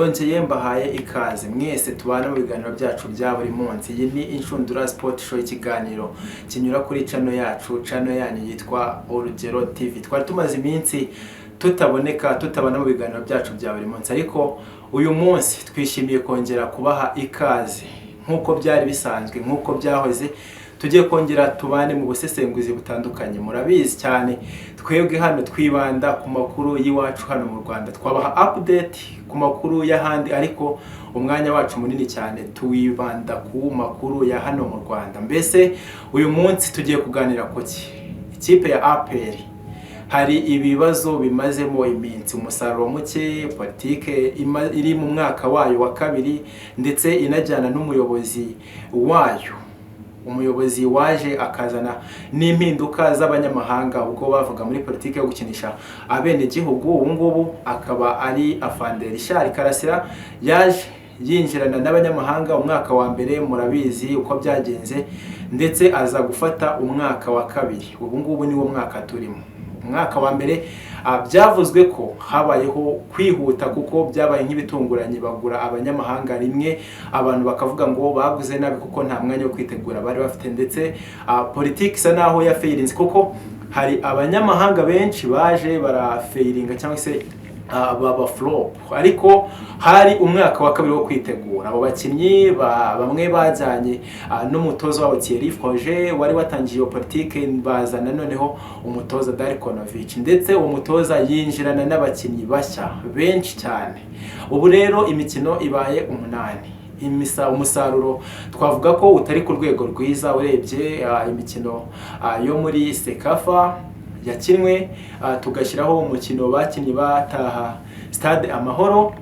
Yongeye mbahaye ikaze mwese tubana mu biganiro byacu bya buri munsi. Iyi ni Inshundura Sport Show, ikiganiro kinyura kuri channel yacu, channel yanyu yitwa Urugero TV. Twari tumaze iminsi tutaboneka, tutabana mu biganiro byacu bya buri munsi, ariko uyu munsi twishimiye kongera kubaha ikaze nk'uko byari bisanzwe, nk'uko byahoze. Tugiye kongera tubane mu busesenguzi butandukanye. Murabizi cyane, twebwe hano twibanda ku makuru y'iwacu hano mu Rwanda. Twabaha update ku makuru y'ahandi, ariko umwanya wacu munini cyane tuwibanda ku makuru ya hano mu Rwanda. Mbese uyu munsi tugiye kuganira ku ki? Ikipe ya APR hari ibibazo bimazemo iminsi, umusaruro muke, politike iri mu mwaka wayo wa kabiri, ndetse inajyana n'umuyobozi wayo, umuyobozi waje akazana n'impinduka z'abanyamahanga ubwo bavuga muri politiki yo gukinisha abenegihugu. Ubu ngubu akaba ari Afande Richard Karasira, yaje yinjirana n'abanyamahanga. Umwaka wa mbere murabizi uko byagenze, ndetse aza gufata umwaka wa kabiri. Ubu ngubu niwo mwaka turimo. Umwaka wa mbere byavuzwe ko habayeho kwihuta kuko byabaye nk'ibitunguranye, bagura abanyamahanga rimwe, abantu bakavuga ngo baguze nabi kuko nta mwanya wo kwitegura bari bafite, ndetse politiki isa naho yafailinze kuko hari abanyamahanga benshi baje barafailinga cyangwa se baba flop. Ariko hari umwaka wa kabiri wo kwitegura. Abo bakinnyi bamwe bajyanye n'umutoza wabo Thierry Froger wari watangiye iyo politike, bazana noneho umutoza Darko Novic, ndetse uwo mutoza yinjirana n'abakinnyi bashya benshi cyane. Ubu rero imikino ibaye 8, umusaruro twavuga ko utari ku rwego rwiza. Urebye imikino yo muri CECAFA yakinwe, tugashyiraho umukino bakinnye bataha Stade Amahoro,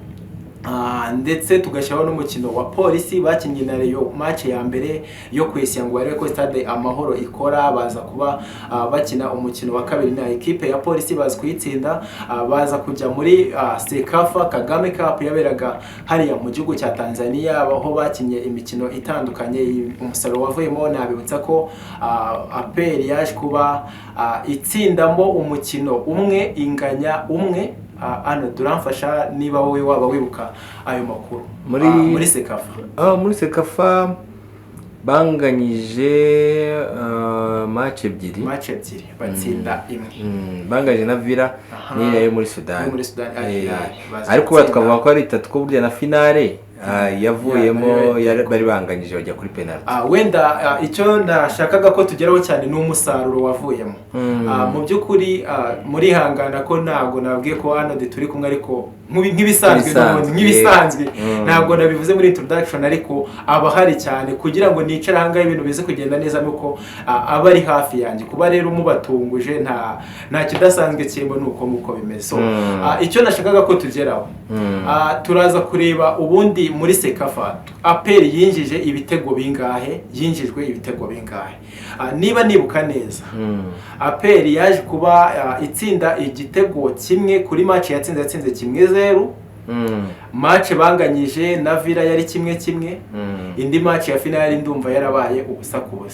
ndetse tugashyiraho n'umukino wa Polisi bakinnye na Rayon, match ya mbere yo kwesiya ngo barebe ko Stade Amahoro ikora. Baza kuba bakina umukino wa kabiri na ekipe ya Polisi, baza kuyitsinda. Baza kujya muri CECAFA Kagame Cup yaberaga hariya mu gihugu cya Tanzania, aho bakinnye imikino itandukanye. Umusaruro wavuyemo, nabibutsa ko APR yaje kuba itsindamo umukino umwe, inganya umwe. Hano turamfasha niba wowe waba wibuka ayo makuru. Muri CECAFA. Muri CECAFA banganyije match ebyiri. Match ebyiri, batsinda imwe. Banganyije na Villa n'iriya yo muri Sudani. Yo muri Sudani, Al Hilal. Baza ariko gutsinda. Twavuga ko ari itatu, ko burya na finale yavuyemo Ya, nayo bari banganyije bajya kuri penalty. Wenda icyo nashakaga ko tugeraho cyane ni umusaruro wavuyemo. Mu by'ukuri murihangana ko ntabwo nabwiye ko hano turi kumwe, ariko nk'ibisanzwe Nk'ibisanzwe, n'ubundi nk'ibisanzwe ntabwo nabivuze muri introduction, ariko aba ahari cyane kugira ngo nicare ahangaha ibintu bize kugenda neza, nuko aba ari hafi yanjye. Kuba rero mubatunguje nta kidasanzwe kirimo, ni uko nguko bimeze. So icyo nashakaga ko tugeraho, turaza kureba ubundi muri CECAFA APR yinjije ibitego bingahe, yinjijwe ibitego bingahe. Niba nibuka neza, APR yaje kuba itsinda igitego kimwe kuri match yatsinze 1-0. Match banganyije na Villa yari 1-1. Indi match ya finale ndumva yarabaye 0-0,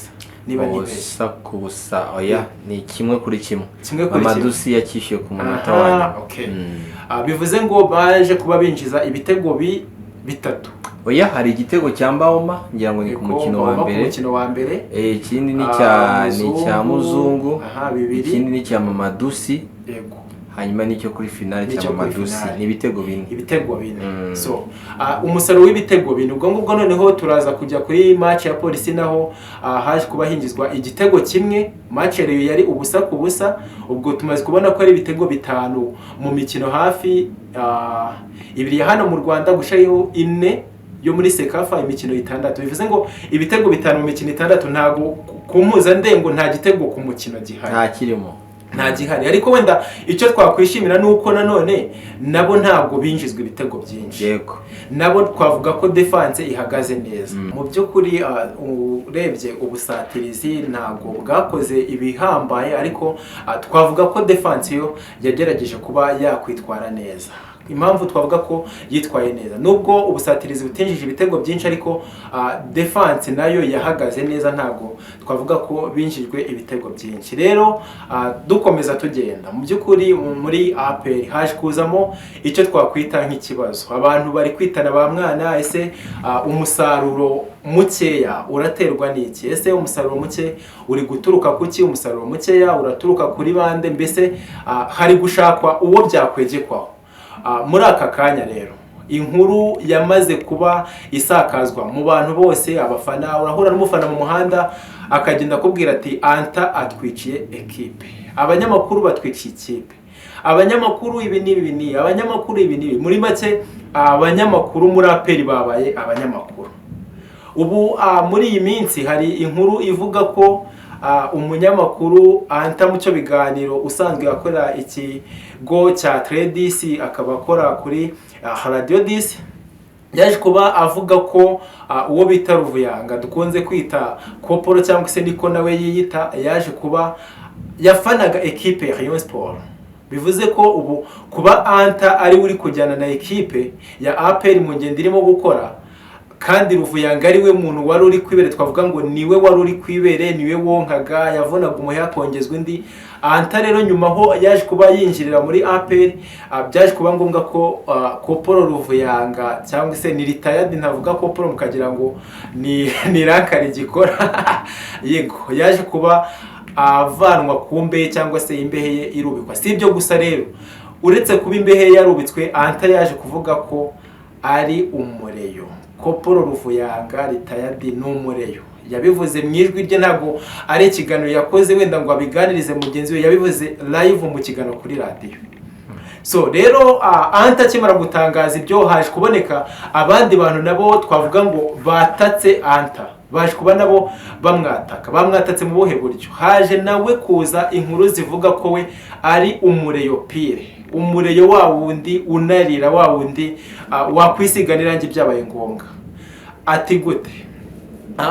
niba ntibeshye. 0-0? Oya, ni 1-1. 1-1. Mamadou Sy yakishyuye ku munota wa nyuma. Okay. Bivuze ngo baje kuba binjiza ibitego bitatu. Oya, hari igitego cya Mbaoma, ngira ngo ni ku mukino wa Mbaoma ku mbere. mukino wa mbere. Ikindi ni cya ni cya Muzungu. Aha, bibiri. Ikindi ni cya Mamadou Sy. Hanyuma n'icyo kuri finale cya N'icyo kuri Mamadou Sy. finale. Ni ibitego 4. Ibitego 4. So umusaruro w'ibitego 4, ubwo ngubwo noneho turaza kujya kuri match ya Polisi, naho haje kuba hinjizwa igitego kimwe. Match ya Rayon yari 0-0. Ubwo tumaze kubona ko ari ibitego 5 mu mikino hafi ibiri ya hano mu Rwanda, gushiraho ine yo muri CECAFA, imikino 6. Bivuze ngo ibitego 5 mu mikino 6, ntago ku mpuzandengo nta gitego ku mukino gihari. Nta kirimo. Nta gihari. Ariko wenda icyo twakwishimira ni uko nanone nabo ntabwo binjizwa ibitego byinshi. Nabo twavuga ko defense ihagaze neza. Mu by'ukuri urebye ubusatirizi ntabwo bwakoze ibihambaye, ariko twavuga ko defense yo yagerageje kuba yakwitwara neza. Impamvu twavuga ko yitwaye neza, nubwo ubusatirizi butinjije ibitego byinshi, ariko defense nayo yahagaze neza, ntabwo twavuga ko binjijwe ibitego byinshi. Rero dukomeza tugenda, mu by'ukuri muri APR haje kuzamo icyo twakwita nk'ikibazo. Abantu bari kwitana ba mwana: ese umusaruro mukeya uraterwa n'iki? Ese umusaruro muke uri guturuka kuki? Umusaruro mukeya uraturuka kuri bande? Mbese hari gushakwa uwo byakwegekwaho. Muri aka kanya rero inkuru yamaze kuba isakazwa mu bantu bose, abafana, urahura n'umufana mu muhanda akagenda akubwira ati: "Anta atwiciye ekipe, abanyamakuru batwiciye ikipe, abanyamakuru ibi n'ibi ni abanyamakuru ibi n'ibi." Muri make, abanyamakuru muri APR babaye abanyamakuru. Ubu muri iyi minsi hari inkuru ivuga ko umunyamakuru Anta Mucyo Biganiro, usanzwe akora ikigo cya Tredis, akaba akora kuri Radio 10, yaje kuba avuga ko uwo bita Ruvuyanga, dukunze kwita Koporo cyangwa se niko nawe yiyita, yaje kuba yafanaga ekipe ya Rayon Sport. Bivuze ko ubu kuba Anta ari we uri kujyana na ekipe ya APR mu ngendo irimo gukora, kandi Ruvuyanga ari we muntu wari uri kwibere, twavuga ngo niwe wari uri kwibere, niwe wonkaga, yavunaga umuheha akongezwa indi. Anta rero nyuma ho yaje kuba yinjirira muri APR, byaje kuba ngombwa ko Koporo Ruvuyanga, cyangwa se ni retired, ntavuga Koporo mukagira ngo ni rankari gikora, yego, yaje kuba avanwa ku mbehe cyangwa se imbehe ye irubikwa. Si ibyo gusa rero, uretse kuba imbehe ye yarubitswe, Anta yaje kuvuga ko ari umureyo. Koporo Ruvuyanga retired ni umureyo. Yabivuze mu ijwi rye, ntabwo ari ikiganiro yakoze wenda ngo abiganirize mugenzi we, yabivuze live mu kiganiro kuri radiyo. So rero Anta akimara gutangaza ibyo, haje kuboneka abandi bantu nabo twavuga ngo batatse Anta, baje kuba nabo bamwataka. Bamwatatse mu buhe buryo? Haje nawe kuza inkuru zivuga ko we ari umureyo pure, umureyo wa wundi unarira, wa wundi wakwisiga n'irangi byabaye ngombwa. Ati gute?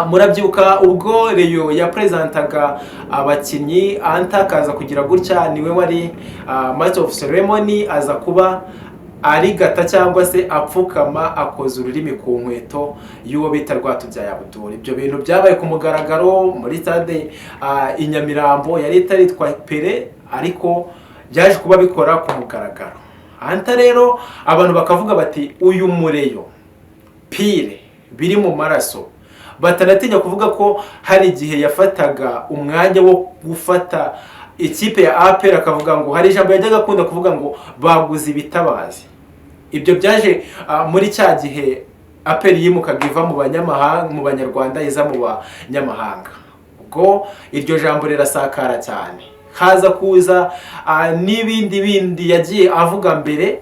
Murabyibuka ubwo Rayon yapresentingaga abakinnyi, Anta akaza kugira gutya, niwe wari master of ceremony, aza kuba arigata cyangwa se apfukama akoza ururimi ku nkweto y'uwo bita Rwatubyaye Abdul. Ibyo bintu byabaye ku mugaragaro muri stade i Nyamirambo, yari itaritwa Pele, ariko byaje kuba bikora ku mugaragaro. Anta rero abantu bakavuga bati: "Uyu mureyo pure biri mu maraso." Batanatinya kuvuga ko hari igihe yafataga umwanya wo gufata ikipe ya APR, akavuga ngo, hari ijambo yajyaga akunda kuvuga ngo baguze ibitabazi. Ibyo byaje muri cya gihe APR yimukaga iva mu banyamahanga, mu banyarwanda iza mu banyamahanga. Ubwo iryo jambo rirasakara cyane, haza kuza n'ibindi bindi yagiye avuga mbere.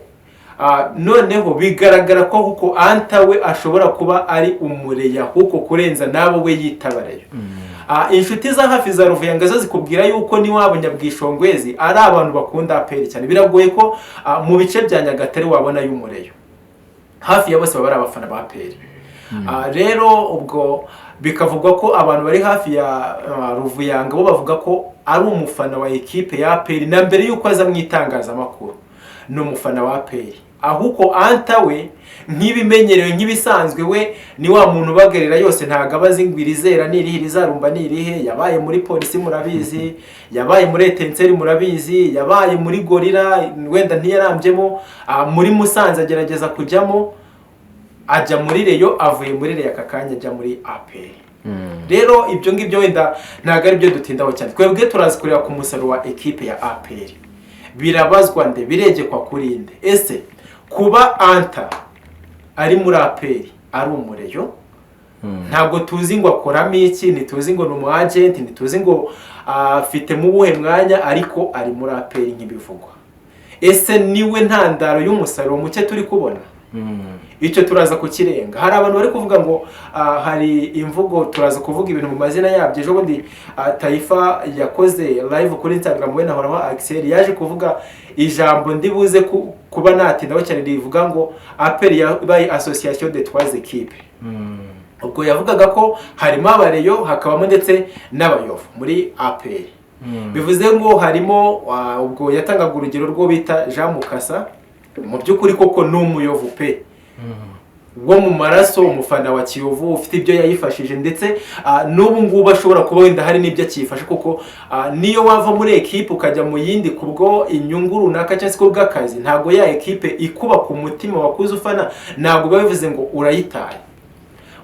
Noneho bigaragara ko kuko Anta we ashobora kuba ari umureya kuko kurenza n'abo we yitabareyo. Inshuti za hafi za Ruvuyanga zo zikubwira yuko niwabo Nyabwishongwezi ari abantu bakunda APR cyane. Biragoye ko mu bice bya Nyagatare wabona y'umureyo, hafi ya bose baba ari abafana ba APR. Rero ubwo bikavugwa ko abantu bari hafi ya Ruvuyanga bo bavuga ko ari umufana wa ekipe ya APR, na mbere y'uko aza mu itangazamakuru ni umufana wa APR. Ahubwo Anta we nk'ibimenyerewe, nk'ibisanzwe, we ni wa muntu ubagarira yose, ntabwo aba azi ngo irizera ni irihe, irizarumba ni irihe. Yabaye muri Polisi murabizi, yabaye muri Etincelles murabizi, yabaye muri Gorilla wenda ntiyarambyemo, muri Musanze agerageza kujyamo, ajya muri Rayon, avuye muri Rayon aka kanya ajya muri APR. Rero ibyo ngibyo wenda ntabwo ari byo dutindaho cyane. Twebwe turazi kureba ku musaruro wa ekipe ya APR. Birabazwa nde? Biregekwa kuri nde? Ese kuba Anta ari muri APR ari umureyo, ntabwo tuzi ngo akoramo iki, ntituzi ngo ni umu agent, ntituzi ngo afitemo uwuhe mwanya, ariko ari muri APR nk'ibivugwa. Ese niwe ntandaro y'umusaruro muke turi kubona? Icyo turaza kukirenga. Hari abantu bari kuvuga ngo hari imvugo, turaza kuvuga ibintu mu mazina yabyo. Ejo bundi Taifa yakoze live kuri Instagram, we nahoraho Axel, yaje kuvuga ijambo ndi buze kuba natindaho cyane, rivuga ngo APR yabaye association de trois équipes. Ubwo yavugaga ko harimo abareyo, hakabamo ndetse n'abayovu muri APR. Bivuze ngo harimo ubwo yatangaga urugero rwo bita Jean Mukasa. Mu by'ukuri koko ni umuyovu pe, wo mu maraso, umufana wa Kiyovu ufite ibyo yayifashije, ndetse n'ubu ngubu ashobora kuba wenda hari n'ibyo akiyifashe, kuko niyo wava muri ekipe ukajya mu yindi kubwo inyungu runaka cyangwa se kubw'akazi, ntabwo ya ekipe ikuba ku mutima wakuze ufana, ntabwo biba bivuze ngo urayitaye.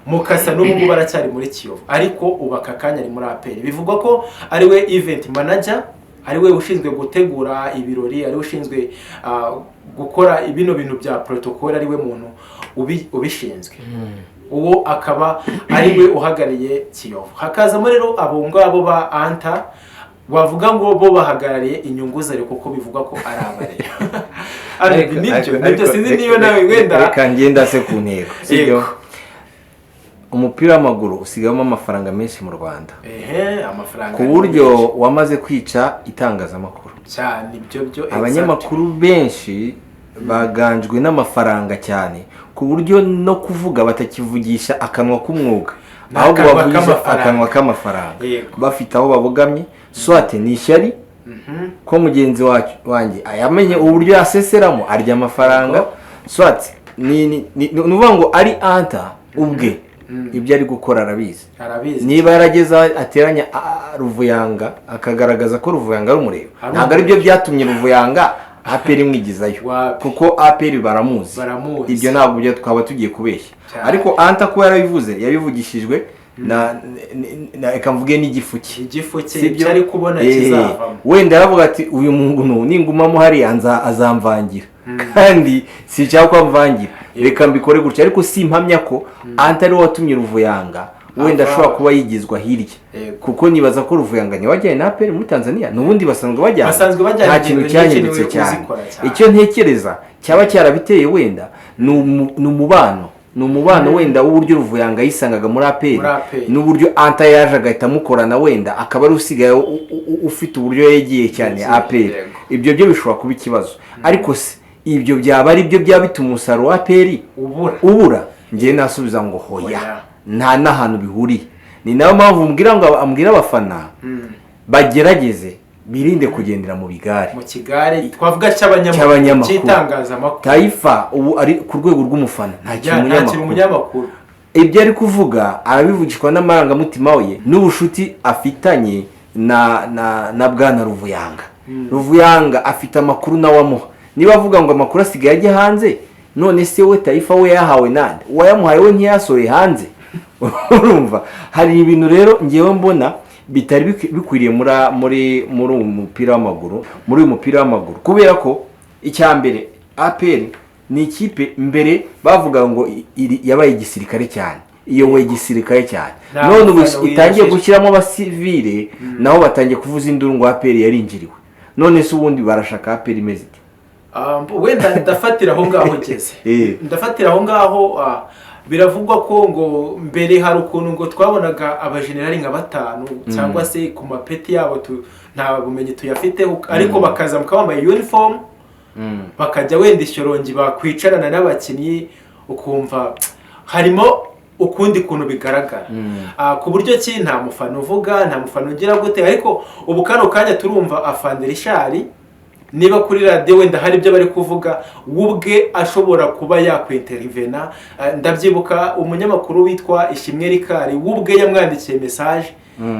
Mukasa n'ubu ngubu aracyari muri Kiyovu, ariko ubu aka kanya ari muri APR. Bivugwa ko ari we event manager, ari we ushinzwe gutegura ibirori, ari we ushinzwe gukora bino bintu bya protocol, ari we muntu ubishinzwe. Uwo akaba ari we uhagarariye Kiyovu. Hakazamo rero abo ngabo ba Anta, wavuga ngo bo bahagarariye inyungu zayo, kuko bivugwa ko ari abareyo. Nibyo, sinzi niba nawe wenda. Reka ngenda se ku ntego, sibyo? Yego. Umupira w'amaguru usigamo amafaranga menshi mu Rwanda, Ehe, amafaranga ku buryo wamaze kwica itangazamakuru. Cyane, ibyo byo. Abanyamakuru benshi baganjwe n'amafaranga cyane, ku buryo no kuvuga batakivugisha akanwa k'umwuga, Ni ahubwo akanwa bavugisha k'amafaranga. akanwa k'amafaranga. Bafite aho babogamye, soit ni ishyari ko mugenzi wanjye yamenye uburyo yaseseramo arya amafaranga, soit ni ukuvuga ngo ari Anta ubwe ibyo ari gukora arabizi. Arabizi. Niba yarageze aho ateranya Ruvuyanga, akagaragaza ko Ruvuyanga ari umureba, Ari ntabwo ari byo byatumye Ruvuyanga APR imwigizayo, Wapi. kuko APR baramuzi. Baramuzi. Ibyo ntabwo byo twaba tugiye kubeshya. Ariko Anta kuba yarabivuze, yabivugishijwe na reka mvuge n'igifu cye. Igifu cye. Sibyo? Icyo ari kubona kizavamo. Wenda aravuga ati: "Uyu muntu ningumamo hariya azamvangira, kandi sinshaka ko amvangira, reka mbikore gutya." Ariko simpamya ko Anta ariwe watumye Ruvuyanga wenda Ava. ashobora kuba yigizwa hirya, kuko nibaza ko Ruvuyanga niwe na APR muri Tanzania, n'ubundi basanzwe bajyana. Basanzwe bajyana. Nta kintu Ingendo cyahindutse nyinshi, niwe cyane. uzikora cyane. Icyo ntekereza cyaba cyarabiteye wenda ni umubano wenda w'uburyo Ruvuyanga yisangaga muri APR, Muri APR. n'uburyo Anta yaje agahita amukorana, wenda akaba ari usigaye ufite uburyo yegiye cyane Yegiye, APR. Ibyo byo bishobora kuba ikibazo, ariko se ibyo byaba ari byo byaba bituma umusaruro wa APR Ubura? ubura? Njyewe nasubiza ngo hoya. Hoya. Nta n'ahantu bihuriye. Ni nayo mpamvu mbwira ngo ambwira abafana bagerageze birinde kugendera mu bigare. Mu kigare twavuga cy'abanyamakuru. Cy'abanyamakuru. Cy'itangazamakuru. Tayifa ubu ari ku rwego rw'umufana, ntakiri Ya, ntakiri umunyamakuru. umunyamakuru. Ibyo ari kuvuga arabivugishwa n'amarangamutima ye n'ubushuti afitanye na bwana Ruvuyanga. Ruvuyanga afite amakuru nawe amuha. Niba avuga ngo amakuru asigaye ajya hanze, none se we Tayifa we yahawe nande? Uwayamuhaye we ntiyasohoye hanze? Urumva hari ibintu rero ngewe mbona bitari bikwiriye muri uyu mupira w'amaguru, kubera ko icya mbere APR ni ikipe mbere bavuga ngo yabaye igisirikare cyane, iyoboye igisirikare cyane. Nta None ubu mufana itangiye winjira. gushyiramo abasivile, nabo batangiye kuvuza induru ngo APR yarinjiriwe. None se ubundi barashaka APR imeze ite? Wenda ndafatira aho ngaho ugeze. Ndafatira aho ngaho. Biravugwa ko ngo mbere hari ukuntu ngo twabonaga abajenerali nka batanu cyangwa se ku mapeti yabo nta bumenyi tuyafiteho, ariko bakazamuka bambaye uniform, bakajya wenda ishyorongi, bakwicarana n'abakinnyi ukumva harimo ukundi kuntu bigaragara, ku buryo ki nta mufana uvuga, nta mufana ugira gute. Ariko ubu kano kanya turumva afande Richard, niba kuri radiyo wenda hari ibyo bari kuvuga, we ubwe ashobora kuba yakwenterivena. Ndabyibuka umunyamakuru witwa Ishimwe Rikari, we ubwe yamwandikiye message.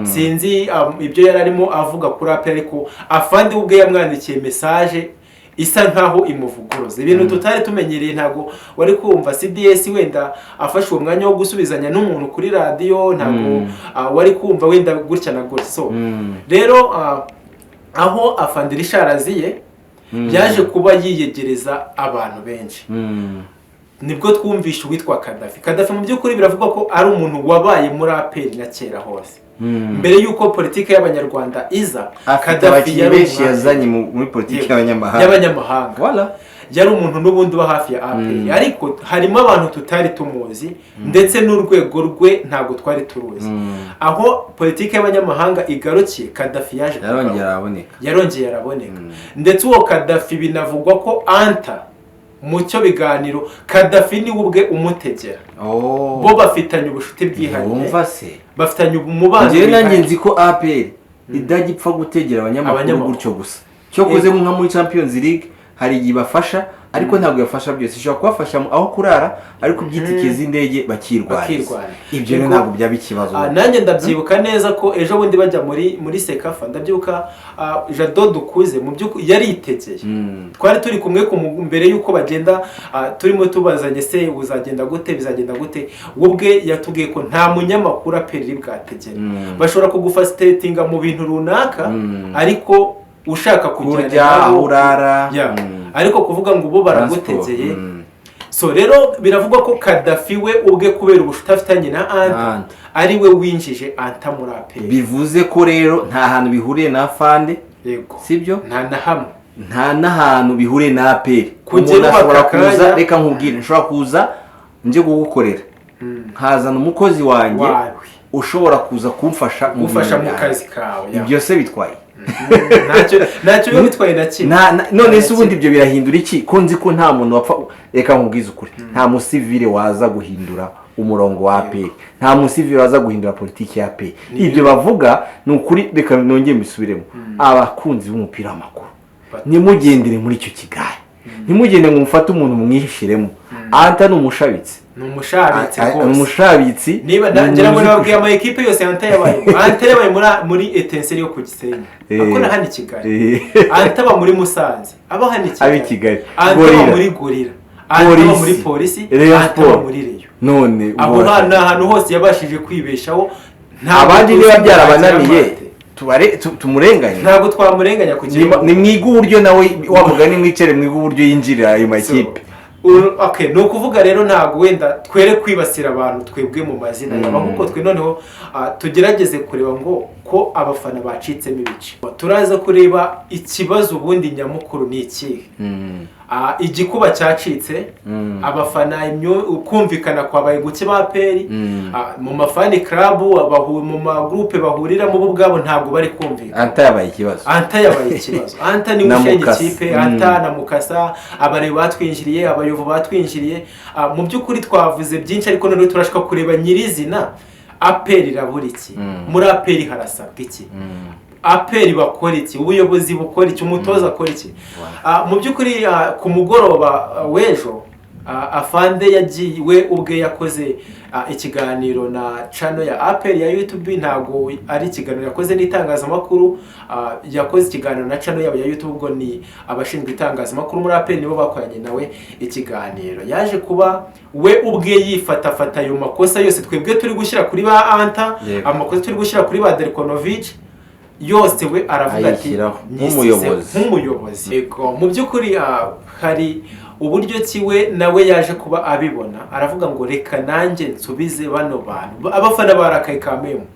Sinzi ibyo yari arimo avuga kuri APR, ariko afande we ubwe yamwandikiye message isa nkaho imuvuguruza, ibintu tutari tumenyereye. Ntabwo wari kumva CDS wenda afashe uwo mwanya wo gusubizanya n'umuntu kuri radiyo, ntabwo wari kumva wenda gutya na gutya. So rero aho afande Richard aziye, byaje kuba yiyegereza abantu benshi, nibwo twumvishe uwitwa Kadafi. Kadafi mu by'ukuri biravugwa ko ari umuntu wabaye muri APR na kera hose mbere y'uko politiki y'abanyarwanda iza. Afite abakinnyi yari benshi yazanye muri politiki y'abanyamahanga. Y'abanyamahanga. Voilà. Yari umuntu n'ubundi uba hafi ya APR, ariko harimo abantu tutari tumuzi, ndetse n'urwego rwe ntabwo twari turuzi. Aho politiki y'abanyamahanga igarukiye, Kadafi yaje Yarongera kugaruka. araboneka. Yarongeye araboneka. Ndetse uwo Kadafi binavugwa ko Anta mu cyo biganiro, Kadafi niwe ubwe umutegera. Oh. Bo bafitanye ubucuti bwihariye. Wumva se? Bafitanye umubano Njyewe nanjye wihariye. nzi ko APR idajya ipfa gutegera abanyamakuru Abanyamakuru. gutyo gusa. Cyokoze nka muri Champions League hari igihe ibafasha, Ariko ntabwo yafasha byose. Ishobora kubafasha aho kurara, ariko iby'itike z'indege bakirwariza. Bakirwariza. Ibyo rero ntabwo byaba ikibazo. Nanjye ndabyibuka neza ko ejo bundi bajya muri CECAFA, ndabyibuka, Jado Dukuze mu by'ukuri yaritegeye. Twari turi kumwe mbere y'uko bagenda, turimo tubazanye: se uzagenda gute, bizagenda gute? We ubwe yatubwiye ko nta munyamakuru APR iri bwategere. Bashobora kugufacilitatinga mu bintu runaka, ariko ushaka kujyana kurya, nabo- aho urara. Yeah. Ariko kuvuga ngo ubo baragutegeye. Transport. So rero biravugwa ko Kadafi we ubwe, kubera ubushuti afitanye na Anta, Anta. ari we winjije Anta muri APR. Bivuze ko rero nta hantu bihuriye na Fande. Yego. Sibyo? Nta na hamwe. Nta n'ahantu bihuriye na APR. Kugera Umuntu ubu ashobora aka kuza, kanya- reka nkubwire, nshobora kuza nje kugukorera, nkazana umukozi wanjye wawe ushobora kuza kumfasha mu gufasha bintu mu byanjye. kazi kawe, yeah. Ibyo se bitwaye? Ntacyo biba bitwaye na kimwe. None se ubundi ibyo birahindura iki, ko nzi ko nta muntu wapfa? Reka nkubwize ukuri, nta musivile waza guhindura umurongo wa APR, nta musivile waza guhindura politiki ya APR. Ibyo bavuga ni ukuri. Reka nongere mbisubiremo: abakunzi b'umupira w'amaguru, ntimugendere muri icyo kigare, ntimugende ngo mufate umuntu mwishiremo. Anta ni umushabitsi. Ni umushabitsi Ni rwose. umushabitsi. Niba Ni ngira ngo umuntu uzi nababwiye ama ekipe yose Anta yabaye. Anta yabaye muri Etincelles yo ku Gisenyi, akora hano i Kigali. Anta aba muri Musanze, aba hano i Kigali. Aba i Kigali. Anta aba Gorilla. muri Gorilla, Anta aba Polisi. muri Polisi, Rayon Anta aba Sport. muri Rayon. None Aho ni ahantu hose yabashije kwibeshaho. Ntabwo abandi tuzi niba ngo byarabananiye, agira amate. tumurenganye? Ntabwo twamurenganya ku kintu. Nimwige uburyo nawe, wa mugani, mwicare mwige uburyo yinjirira ayo makipe. Okay, ni ukuvuga rero ntabwo wenda twere kwibasira abantu twebwe mu mazina yabo, ahubwo twe noneho tugerageze kureba ngo ko abafana bacitsemo ibice. Turaza kureba ikibazo ubundi nyamukuru ni ikihe. Igikuba cyacitse, abafana kumvikana kwabaye guke ba APR. Mu ma fan club, mu magurupe bahuriramo, bo ubwabo ntabwo bari kumvikana. Anta yabaye ikibazo. Anta yabaye ikibazo. Anta niwe Na ushenye Mukasa. ikipe. Anta na Mukasa, abareba batwinjiriye, abayovu batwinjiriye. Mu by'ukuri twavuze byinshi, ariko noneho turashaka kureba nyirizina APR irabura iki, muri APR harasabwa iki, APR bakora iki, ubuyobozi bukora iki, umutoza akora iki. Mu by'ukuri, ku mugoroba w'ejo, Afande yagiye, we ubwe yakoze ikiganiro na channel ya APR ya YouTube. Ntabwo ari ikiganiro yakoze n'itangazamakuru, yakoze ikiganiro na channel yabo ya YouTube. Ubwo ni abashinzwe itangazamakuru muri APR nibo bakoranye nawe ikiganiro. Yaje kuba we ubwe yifatafata ayo makosa yose twebwe turi gushyira kuri ba Anta, amakosa turi gushyira kuri ba Darko Novic yose, we aravuga ati Ayishyiraho "Nyisize nk'umuyobozi." Nk'umuyobozi. Yego, mu by'ukuri hari uburyo kiwe nawe yaje kuba abibona, aravuga ngo reka nanjye nsubize bano bantu. Abafana barakaye kamemu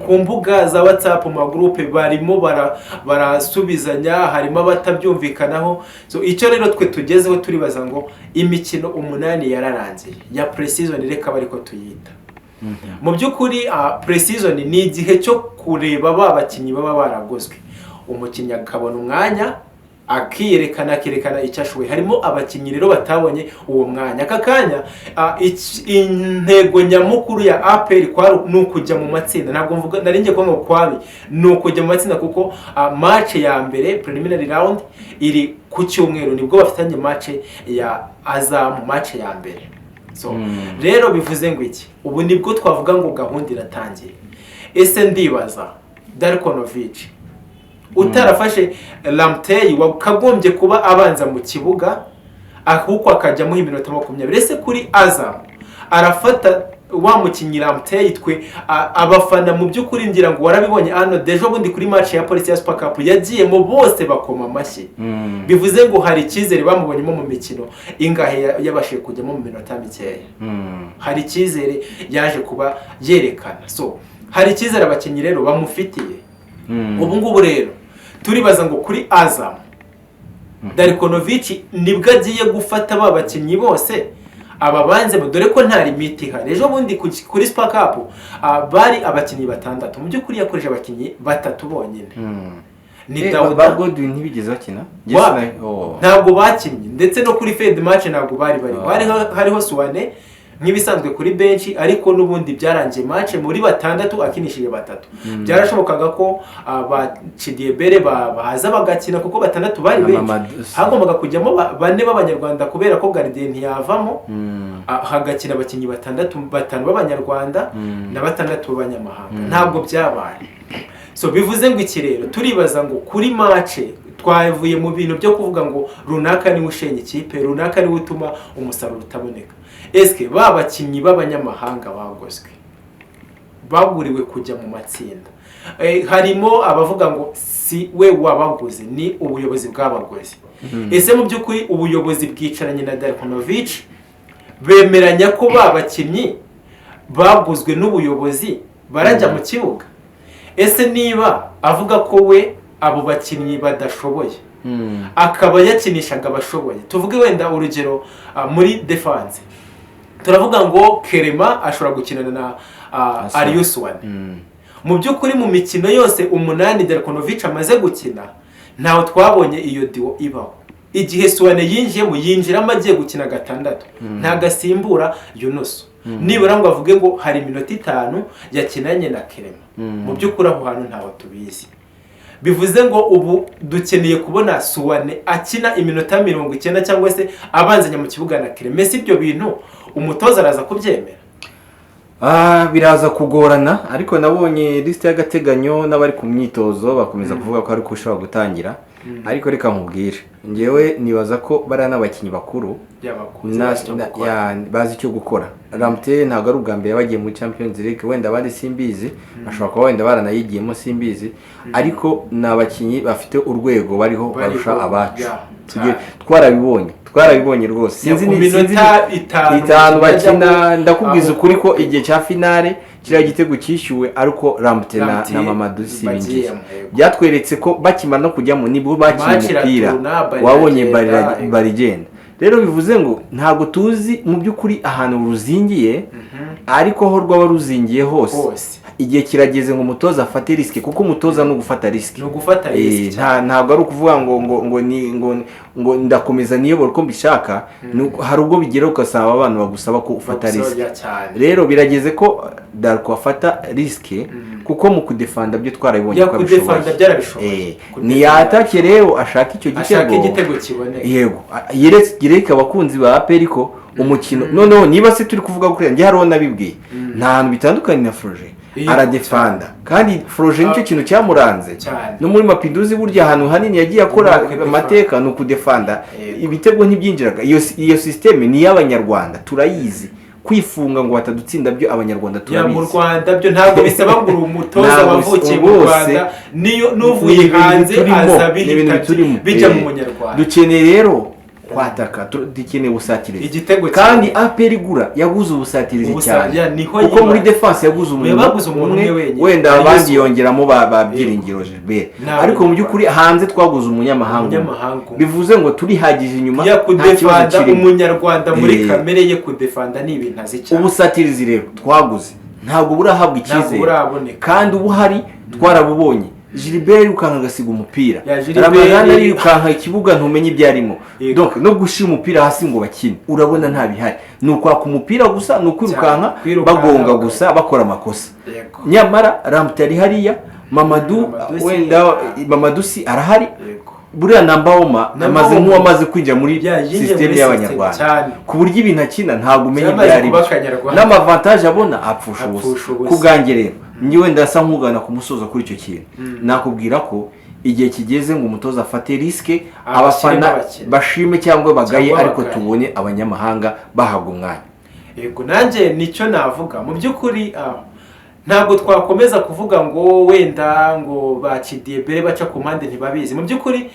ku mbuga za WhatsApp, mu magurupe barimo barasubizanya, harimo abatabyumvikanaho. So icyo rero twe tugezeho, turibaza ngo imikino 8 yararangiye ya pre-season, reka bari ko tuyita. Mu by'ukuri, pre-season ni igihe cyo kureba ba bakinnyi baba baragozwe, umukinnyi akabona umwanya akiyerekana, akerekana icyo ashoboye. Harimo abakinnyi rero batabonye uwo mwanya. Aka kanya, intego nyamukuru ya APR kwari ni ukujya mu matsinda. Ntabwo mvuga, nari ngiye kuvuga ngo kwabi ni ukujya mu matsinda, kuko match ya mbere, preliminary round, iri ku cyumweru, nibwo bafitanye match ya Azam, match ya mbere. So rero bivuze ngo iki? Ubu nibwo twavuga ngo gahunda iratangiye. Ese ndibaza Darko Novic utarafashe Lamptey wakagombye kuba abanza mu kibuga, ahubwo akajyamo iminota 20, ese kuri Azam arafata wa mukinnyi Lamptey? Twe abafana mu by'ukuri ngira ngo warabibonye hano dejo bundi kuri match ya Polisi ya Super Cup, yagiyemo bose bakoma amashyi. Bivuze ngo hari icyizere bamubonyemo. Mu mikino ingahe yabashije kujyamo mu minota mikeya? Hari icyizere yaje kuba yerekana. So hari icyizere abakinnyi rero bamufitiye. Ubu ngubu rero turibaza ngo kuri Azam, Darko Novic nibwo agiye gufata ba bakinnyi bose ababanze, dore ko nta limite ihari. Ejo bundi kuri Super Cup, bari abakinnyi batandatu, mu by'ukuri yakoresha abakinnyi batatu bonyine, ni Ba Dawuda. Godwin ntibigeze bakina? Wapi? Oh. Ntabwo bakinnye, ndetse no kuri fin de match ntabwo bari bari. Hariho Suwane. nk'ibisanzwe kuri benshi, ariko n'ubundi byarangiye match muri batandatu akinishije batatu. Byarashobokaga ko ba Chidiebere baza bagakina kuko batandatu bari Na benshi. Mamadou Sy. Hagombaga kujyamo bane b'Abanyarwanda kubera ko gardien ntiyavamo, hagakina abakinnyi batandatu, batanu b'Abanyarwanda na batandatu b'abanyamahanga. Ntabwo byabaye. So bivuze ngo iki rero? Turibaza ngo kuri match twavuye mu bintu byo kuvuga ngo runaka niwe ushenya ikipe, runaka niwe utuma umusaruro utaboneka. Eske ba bakinnyi b'abanyamahanga bagozwe, baguriwe kujya mu matsinda? Harimo abavuga ngo si we wabaguze, ni ubuyobozi bwabaguze. Ese mu by'ukuri ubuyobozi bwicaranye na Darkonovic bemeranya ko ba bakinnyi baguzwe n'ubuyobozi barajya mu kibuga? Ese niba avuga ko we abo bakinnyi badashoboye, akaba yakinishaga abashoboye, tuvuge wenda urugero, muri defense turavuga ngo Kerema ashobora gukinana na Asa. Aliou Souane. Mu by'ukuri mu mikino yose umunani Darkonovic amaze gukina, ntawe twabonye iyo duo ibaho. Igihe Souane yinjiyemo, yinjiramo agiye gukina gatandatu, ntabwo asimbura Yunusu nibura ngo avuge ngo hari iminota 5 yakinanye na Kerema. Mu by'ukuri aho hantu ntaho tubizi. Bivuze ngo ubu dukeneye kubona Souane akina iminota 90 cyangwa se abanzanya mu kibuga na Kerema. Ese ibyo bintu umutoza araza kubyemera? Biraza kugorana, ariko nabonye lisite y'agateganyo n'abari ku myitozo bakomeza kuvuga ko ariko ushobora gutangira. Ariko reka nkubwire, ngewe nibaza ko bariya n'abakinnyi bakuru Yabakunze bazi icyo gukora. Bazi icyo gukora. Lamptey ntabwo ari ubwa mbere bagiye muri Champions League, wenda abandi simbizi, bashobora kuba wenda baranayigiyemo simbizi, ariko ni abakinnyi bafite urwego bariho Bariho, barusha abacu. Twarabibonye rwose. Ku minota 5 itanu bakina, ndakubwiza ukuri ko igihe cya finale kiriya gitego cyishyuwe ariko Lamptey Lamptey na Mamadou Sy bagiyemo, binjiye, yego. byatweretse ko bakimara no kujyamo nibwo bakinnye Match umupira iraturuna, bari wabonye iragenda, bari igenda. Rero bivuze ngo ntabwo tuzi mu by'ukuri ahantu ruzingiye, ariko aho rwaba ruzingiye hose, Hose. igihe kirageze ngo umutoza afate risque, kuko umutoza ni ugufata risque. Ni ugufata risque cyane. Ntabwo ari ukuvuga ngo ngo ngo ni ngo ngo ndakomeza niyobora uko mbishaka. Hari ubwo bigera ugasaba abantu bagusaba ko ufata Bagusaba risque. Cyane. Rero birageze ko Darko afata risque, kuko mu kudefanda byo twarabibonye Ya ko kudefanda abishoboye. byarabishoboye. Kudefanda Niyatake rero ashaka icyo ashaka gitego. Igitego kiboneka. Yego, yereke abakunzi ba APR ko umukino noneho niba se turi kuvuga kuri njye hariho nabibwiye, nta hantu bitandukanye na Froger. Aradefanda, kandi Froger nicyo kintu cyamuranze Cyane. no muri Mapinduzi. Burya ahantu hanini yagiye akora Ni ukudefanda. amateka ni ukudefanda. Ibitego ntibyinjiraga. Iyo système ni iy'Abanyarwanda, turayizi. Kwifunga ngo batadutsinda byo Abanyarwanda Ya, mu turabizi. Rwanda byo ntabwo bisaba ngo uri umutoza Ntabwo wavukiye mu rwose. Rwanda, niyo n'uvuye Ni ibintu hanze turimo, aza ni ibintu bihita turimo. bijya mu munyarwanda. Dukeneye rero kwataka, dukeneye ubusatirizi. Igitego Kandi cyane. APR igura yaguze ubusatirizi cyane, Ya, niho kuko yiba. muri defense yaguze umuntu Baguze umuntu umwe wenyine. wenda Ariyo abandi Suarez. yongeramo ba Byiringiro Gilbert, Nta ariko mu Banyarwanda. by'ukuri hanze twaguze umunyamahanga umwe. Umunyamahanga umwe. Bivuze ngo turihagije inyuma, Ya nta kibazo kudefanda, kirimo. umunyarwanda muri kamere ye kudefanda ni ibintu azi cyane. Ubusatirizi rero twaguze ntabwo burahabwa Ntabwo icyizere, buraboneka. kandi ubuhari twarabubonye. Gilbert yirukanka agasiga umupira, Ya, Gilbert- Ramadhan arirukanka ikibuga ntumenye ibyo arimo. Yego. Donc no gushyira umupira hasi ngo bakine urabona nta bihari, ni ukwaka umupira gusa, ni ukwirukanka, Cyane, kwirukanka, bagonga gusa, bakora amakosa. Nyamara Lamptey ari hariya, Mamadou Mamadou Sy. wenda Mamadou Sy arahari. Buriya na Mbaoma Na amaze Mbaoma. nk'uwamaze kwinjira muri Ya, yinjiye système muri y'Abanyarwanda, system cyane. ku buryo ibintu akina ntabwo umenya Byamaze ibyo ari kuba byo, akanyarwanda. n'amavantage abona apfusha Apfusha ubusa. ubusa. Ku bwanjye rero njyewe ndasa nk'ugana ku musozo kuri icyo kintu, nakubwira ko igihe kigeze ngo umutoza afate risque, Abashyiremo abafana abakinnyi. bashime cyangwa bagaye, Cyangwa ariko bagaye. tubone abanyamahanga bahabwa umwanya. Yego, nanjye nicyo navuga. Mu by'ukuri ntabwo twakomeza kuvuga ngo wenda ngo ba Chidiebere baca ku mpande ntibabizi. Mu by'ukuri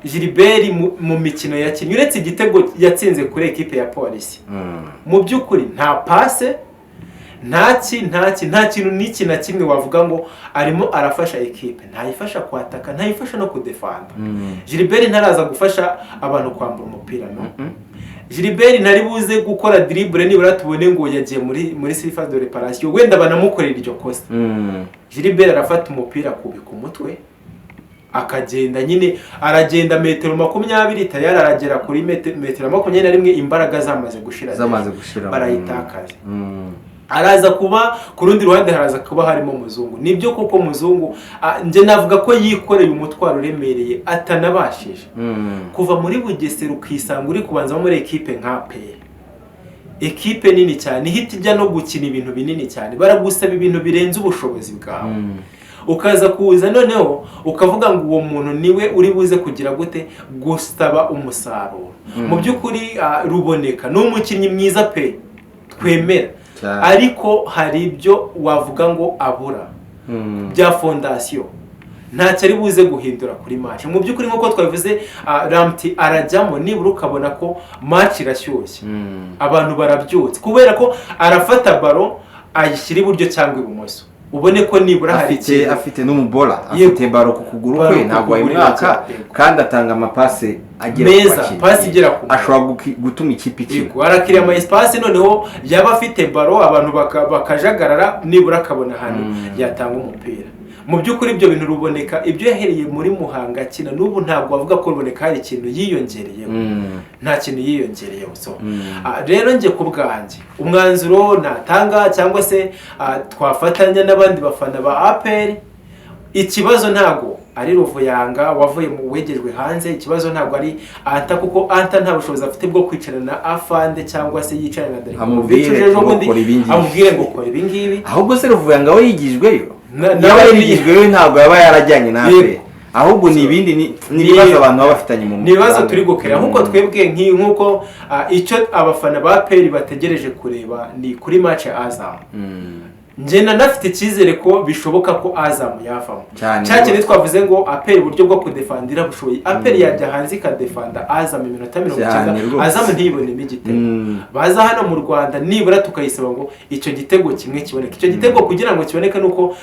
Gilbert mu mikino yakinnye, uretse igitego yatsinze kuri ekipe ya Polisi, mu by'ukuri nta passe, nta kintu n'iki na kimwe wavuga ngo arimo arafasha ekipe. Ntayifasha kwataka, ntayifasha no kudefanda. Gilbert ntaraza gufasha abantu kwambura umupira. No Gilbert ntari buze gukora dribble nibura tubone ngo yagiye muri surface de réparation, wenda banamukorera iryo kosa. Gilbert arafata umupira akubika umutwe. Akagenda nyine, aragenda metero 20, tayari aragera kuri metero 21, imbaraga zamaze gushira. Zamaze gushira. Barayitakaza. Araza kuba ku rundi ruhande, haraza kuba harimo Muzungu. Nibyo koko Muzungu, njye navuga ko yikoreye umutwaro uremereye atanabashije. Kuva muri Bugesera ukisanga uri kubanza muri ekipe nka APR, ekipe nini cyane, ihita ijya no gukina ibintu binini cyane, baragusaba ibintu birenze ubushobozi bwawe, ukaza kuza noneho ukavuga ngo uwo muntu niwe uri buze kugira gute, gusaba umusaruro. Mu by'ukuri, Ruboneka ni umukinnyi mwiza pe, twemera, ariko hari ibyo wavuga ngo abura bya fondation, ntacyo ari buze guhindura kuri match. Mu by'ukuri, nk'uko twabivuze, Lamptey arajyamo, nibura ukabona ko match irashyushye, abantu barabyutse, kubera ko arafata ballon ayishyira iburyo cyangwa ibumoso, ubone ko nibura hari Afite ikintu. Afite n'umubora, afite ballon ku kuguru Ballon kwe, ku ntabwo kuguru. wayimwaka. Kandi atanga amapase agera ku Meza, bakinnyi. pasi igera ku muntu. Ashobora gutuma ikipe ikina. Yego, arakiriya ama espace, noneho yaba afite ballon abantu bakajagarara, nibura akabona ahantu yatanga umupira. Mu by'ukuri ibyo bintu Ruboneka, ibyo yahereye muri Muhanga akina, n'ubu ntabwo wavuga ko Ruboneka hari ikintu yiyongereyeho. Nta kintu yiyongereyeho. So rero njye ku bwanjye, umwanzuro natanga cyangwa se twafatanya n'abandi bafana ba APR, ikibazo ntago ari Ruvuyanga wavuye mu wegejwe hanze, ikibazo ntabwo ari Anta, kuko Anta nta bushobozi afite bwo kwicarana na afande cyangwa se yicarana na Darko Amubwire ejo ngo bundi kora ibi ngibi. Amubwire ngo kora ibi ngibi. Ahubwo se Ruvuyanga we yigijweyo? Niba Nawe yarigijweyo, ntabwo yaba yarajyanye na APR, ahubwo ni ibindi, ni ibibazo abantu baba bafitanye mu Ni ibibazo turi gukera, nk'uko twebwe nk'uko icyo abafana ba APR bategereje kureba ni kuri match ya Azam. Njye nanafite icyizere ko bishoboka ko Azam yavamo. Cyane Cya kintu rwose. twavuze ngo APR uburyo bwo kudefandira bushoboye, APR yajya hanze ikadefanda Azam iminota mirongo Cyane icyenda, rwose. Azam ntiyibonemo igitego. Baza hano mu Rwanda, nibura tukayisaba ngo icyo gitego kimwe kiboneke. Icyo gitego kugira ngo kiboneke nuko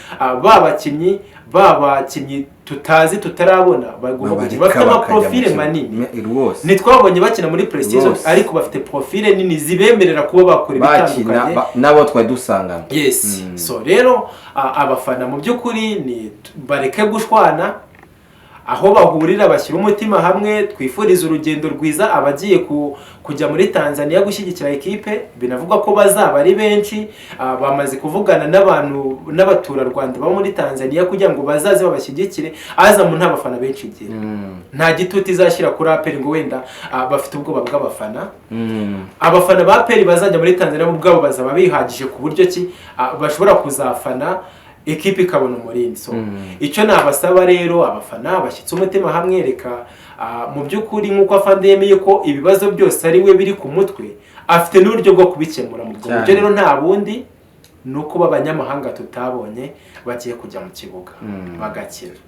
ba bakinnyi tutazi, tutarabona, bagomba gukina, bafite Babareka bakajya mu amaprofile kibuga. manini. Rwose. Ntitwabonye bakina muri pre-season, Rwose. ariko bafite profile nini zibemerera kuba bakora Bakina ibitandukanye. n'abo twari dusanganywe. Yes. So rero abafana mu by'ukuri ni bareke gushwana, aho bahurira bashyira umutima hamwe. Twifuriza urugendo rwiza abagiye kujya muri Tanzania gushyigikira ekipe. Binavugwa ko bazaba ari benshi. Bamaze kuvugana n'abantu n'abaturarwanda baba muri Tanzania kugira ngo bazaze babashyigikire. Azam nta bafana benshi igira, nta gitutu izashyira kuri APR ngo wenda bafite ubwoba bw'abafana. Abafana ba APR bazajya muri Tanzania bo ubwabo bazaba bihagije ku buryo ki bashobora kuzafana ekipe ikabona umurindi. So icyo nabasaba rero, abafana bashyitse umutima hamwe, reka mu by'ukuri nk'uko afande yemeye ko ibibazo byose ari we biri ku mutwe, afite n'uburyo bwo kubikemura. Mu bwo buryo rero nta bundi, ni uko b'abanyamahanga tutabonye bagiye kujya mu kibuga bagakina.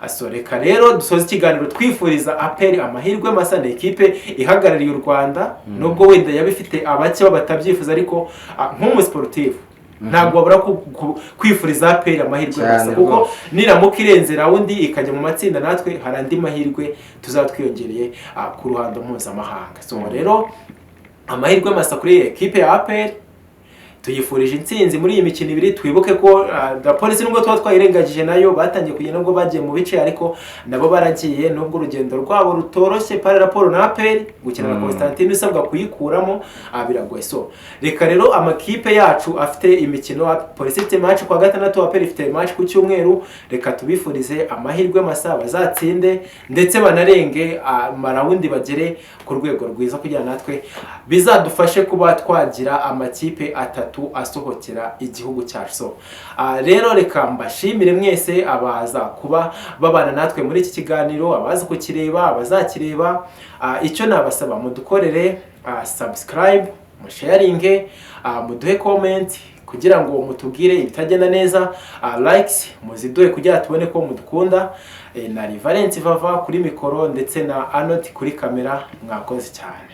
So reka rero dusoze ikiganiro twifuriza APR amahirwe masa. Ni ekipe ihagarariye u Rwanda, nubwo wenda yaba ifite abake batabyifuza, ariko nk'umusiporutifu ntabwo wabura kwifuriza APR amahirwe Cyane masa, kuko rwose. niramuka irenze round ikajya mu matsinda, natwe hari andi mahirwe tuzaba twiyongereye ku ruhando mpuzamahanga. So rero amahirwe masa kuri iyi ekipe ya APR, tuyifurije intsinzi muri iyi mikino ibiri. Twibuke ko la Polisi, nubwo tuba twayirengagije, nayo batangiye kugenda, nubwo bagiye mu bice, ariko nabo baragiye, nubwo urugendo rwabo rutoroshye par rapport na APR. Gukina na Constantine usabwa kuyikuramo, biragoye. So reka rero amakipe yacu afite imikino, Polisi ifite match kwa gatandatu, APR ifite match ku cyumweru, reka tubifurize amahirwe masa, bazatsinde ndetse banarenge amaround, bagere ku rwego rwiza, kugira natwe bizadufashe kuba twagira amakipe atatu asohokera igihugu cyacu. So rero reka mbashimire mwese abaza kuba babana natwe muri iki kiganiro, abaza kukireba, abazakireba. Icyo nabasaba, mudukorere subscribe, musharinge, muduhe comment kugira ngo mutubwire ibitagenda neza, likes muziduhe kugira tubone ko mudukunda. Na Valence Vava kuri mikoro ndetse na Anot kuri kamera, mwakoze cyane.